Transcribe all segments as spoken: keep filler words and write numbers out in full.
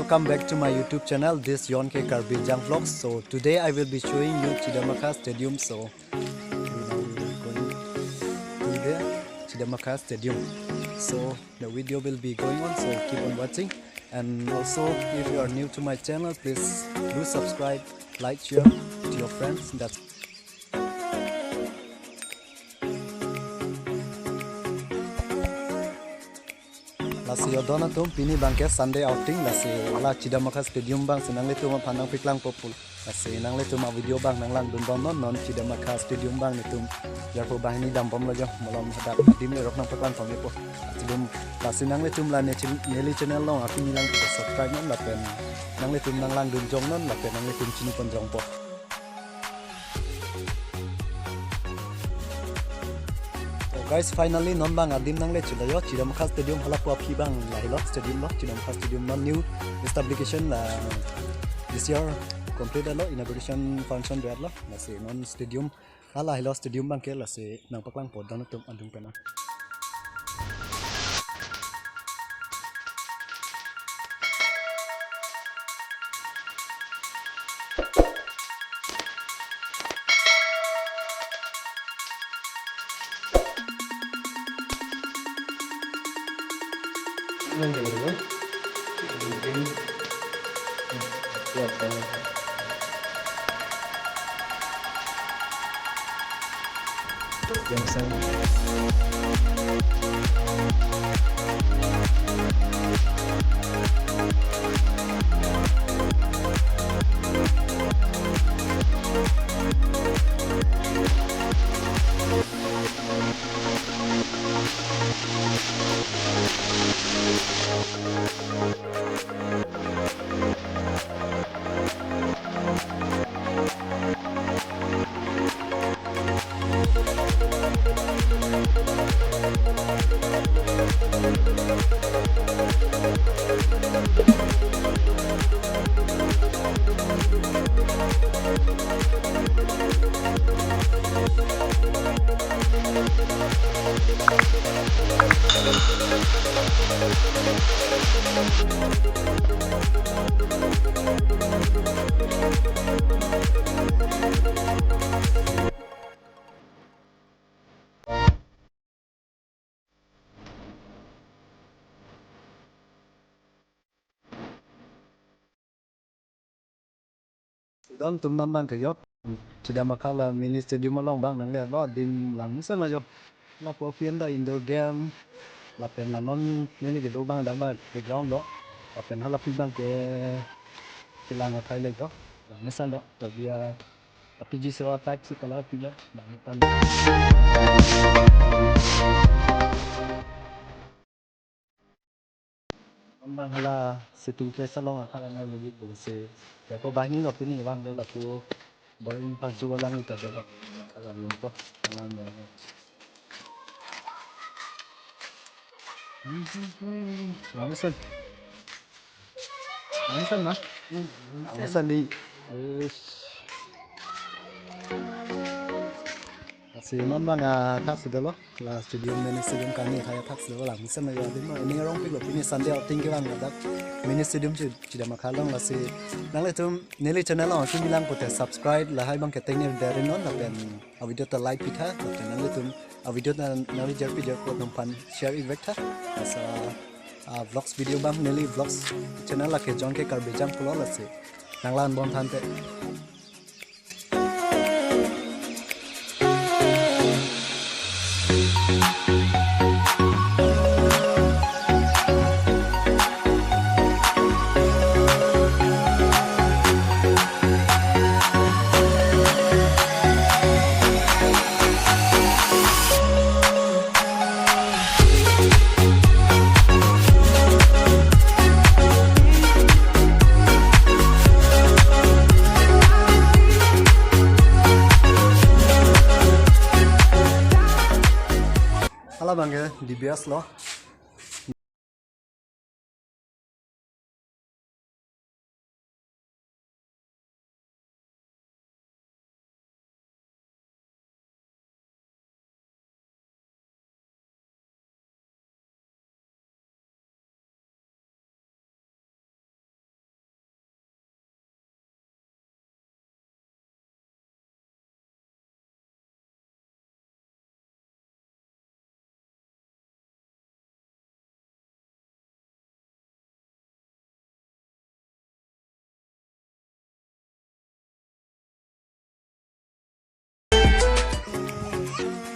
Welcome back to my YouTube channel, this Yon K Karbi Anglong Vlogs. So today I will be showing you Chidamakha Stadium. So we now will be going to the Chidamakha Stadium. So the video will be going on, so keep on watching. And also, if you are new to my channel, please do subscribe, like, share to your friends. That's Lasi yo don atum, pini abangke Sunday outing, lasi la Chidamakha Stadium abang si nanglitum aphan nangpaklangpo pu. Lasi nanglitum a video abang nanglangdun bom non, non Chidamakha Stadium abang netum jarpo banghini dambomlo jo, malom hadak adim lerok nangpaklang pame po. Stadium, lasi nanglitum la ne chil-, neli channel along akimi lang subscribe non lapen nanglitum nanglangdun jong non lapen nanglitum chini pon jongpo. So guys, finally non abang adim nangle chula yo, Chidamakha Stadium halapu aphi abang lahelo stadium lo, Chidamakha Stadium non new establishment la this year complete lo, inauguration function det lo, lasi non stadium hala helo stadium abangke, lasi nangpaklangpo don atum adung pena. Don atum, non abangke yo, Chidamakha la mini stadium along abang nanglelo, adim langmesen lo yo. Lapu aphi an ta indoor game, lapen la non neli kedo abang ta ma playground lo, lapen hala aphi abangke kelang athai le do, langmesen lo, tapi ya, tapi ji sewa type si kalau aphi lo, langmesen. Abang hala sitting place along akha nang lagi pusi. Japo banghini lo pini abang lo lapu. Boring pangsu alang ita dolo. Alang lo po. Alang lo. Langmesen. Langmesen ma? Langmesen di. Yes. Lasi non abang, ah, thak si dolo. La stadium, mini stadium kani athai thak si dolo, langmesen lo yo adim. Ini arong pik lo pini Sunday outing kevang ladak mini stadium Chi-, Chidamakha along, lasi nanglitum neli channel along akimi lang pute subscribe lahai abangke tengnir deri non lapen a video ta like pitha lapen nanglitum a video ta nangri jer pi jer ko nangphan share ik vek tha. Lasi, ah, vlogs video abang neli vlogs channel lake John K Karbi Jang pulo, lasi nanglang bom than te. Hala abangke D B S lo.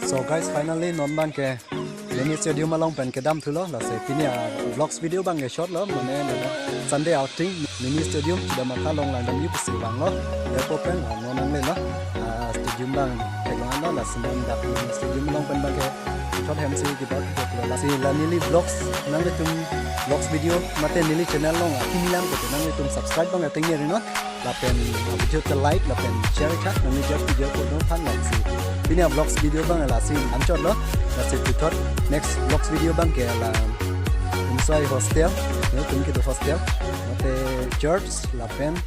So guys, finally non abang ke mini stadium along pen kedam thulo, lasi pini a vlogs video abang ke short lo, mane, mane Sunday outing mini stadium Chidamaka along langdam ji pusi vanglo. Airport pen, ah, non nanglelo, ah, stadium abang theklong lo, lasi non dak mini stadium along pen abang ke puthot hemsi kibak lo. Lasi la neli vlogs nanglitum vlogs video mate neli channel along akimi lang ke nanglitum subscribe abang ateng ri non. Lapen video ke like, lapen share tha, nangli jok video ko dong than lasi. Pini a vlogs video abang lasi anchot lo, lasi puthot next vlogs video abang ke la Umsai hostel, ya, tum kedo hostel, mate church, lapen